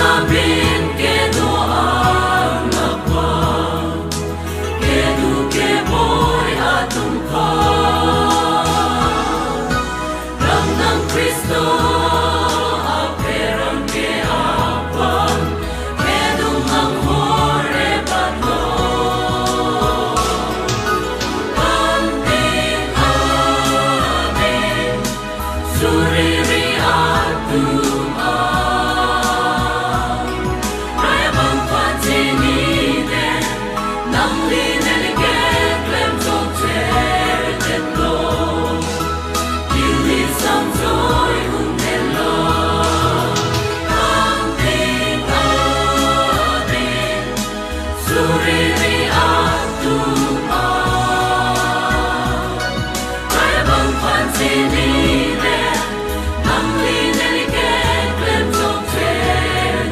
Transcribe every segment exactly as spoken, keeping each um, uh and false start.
Amen kedo-an aphan, kedo keboi atum aphan. Ram nang Khristo aperan ke aphan, kedung anghor ebatlo. Amen, amen. Suriri atum an, rai abang pachinine, nangli neli keklem chokche detlo. Ili samjoi un-elo. Amen, amen. Suriri atum an, rai abang pachinine, nangli neli keklem chokche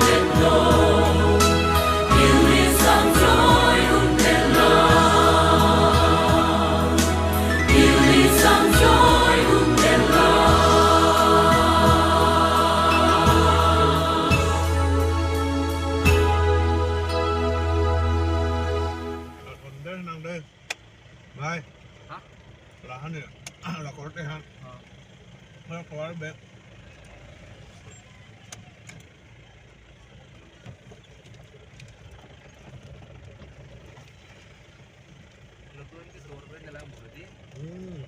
detlo. Ili samjoi un-elo. Ili samjoi un-elo. Nang deh. Bye. Hah? Lahan ya. Lah korte han. Oh. Lah keluar be. Lo tuan ke sor be dalam bodi. Hmm.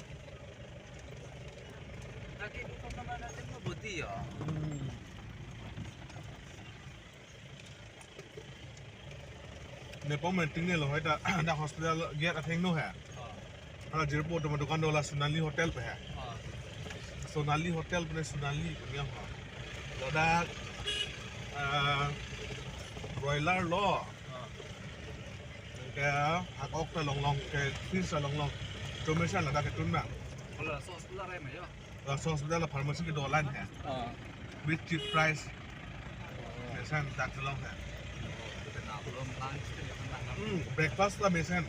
Lagi bukan mana ada bodi ya. Hmm. Nepom renting ne lo hoi ta, dak hospital gate athengno he. Oh. Hala jirpo toma dukan do la Sonali Hotel pen he. Oh. Sonali Hotel pen Sonali punya ho. Ladak, eh, broiler lo. Oh. Ke hak-ok ta longlong, ke fish ta longlong. Tomesan ladak ketun bang. Kalau sos pula rai mayo. Laso hospital la pharmacy kedo line he. Ah. With cheap price. Oh. Mesen dak chelong he. Kena belum lunch ke ya, kena lunch. Hmm, breakfast la mesen.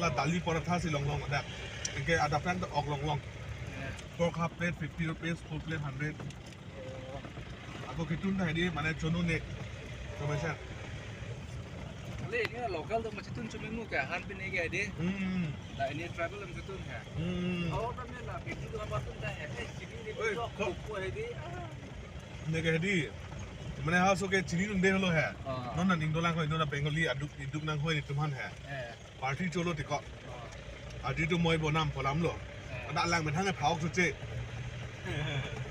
La, oh, dali paratha si longlong dak. Anke adaptan to ok longlong. Yeah. Pork half plate fifty rupees, full plate hundred. Oh. Ako ketun ta hedi, mane chonu ne. Tomesan. Le, ini local to machetun chumi mu ke, han pine ke hedi. Hmm. La ini tribal machetun he. Hmm. Oh, kami la, piti to apa tun ta he. Eh, chini ni. Oi, bujok kok. Kok hedi. Ah. Ne ke hedi. Mane ha so ke chini nung de lo he. Ah. Non na ning dolang ko, non na Bengali aduk iduk nang hoi ni tum han he. Eh. Party cholo tiko. Oh. Adi tu moi bonam polam lo. Eh. Ada lang methang e phao suche.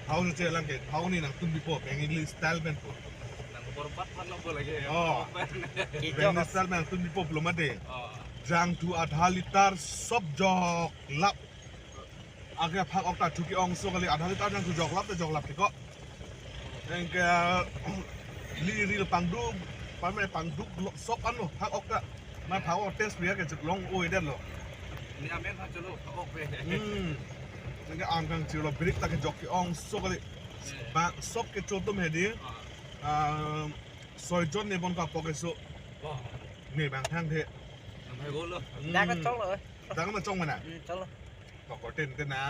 Phao suche lang ke. Phao ni nangtum bipo. Bengali style pen po. Nang borbat pan lo bo lagi. Oh. Bengali style pen nangtum bipo pulo mate. Oh. Jangthu adha liter sob joklap. Ake phak-ok ta thu ke-ong so kali, adha liter jangthu joklap te joklap tiko. Anke li ril pangduk, pame pangduk lo, sob an lo, phak-ok ta. Ma phak-ok test biar ke chok long oi det lo. Ni amen ha cholo, phak-ok pe. Hmm. Anke angkang chilo birik ta kejok ke-ong so kali. Eh. Bang sob kecho atum hedi. Ah. Ah, soi jon ne bon ka pok eso. Oh. Ne bang thang the. Nang hai golo. Hmm. Dak na chong lo. Dak na chong mana? Hmm, chong lo. Pok ten te na.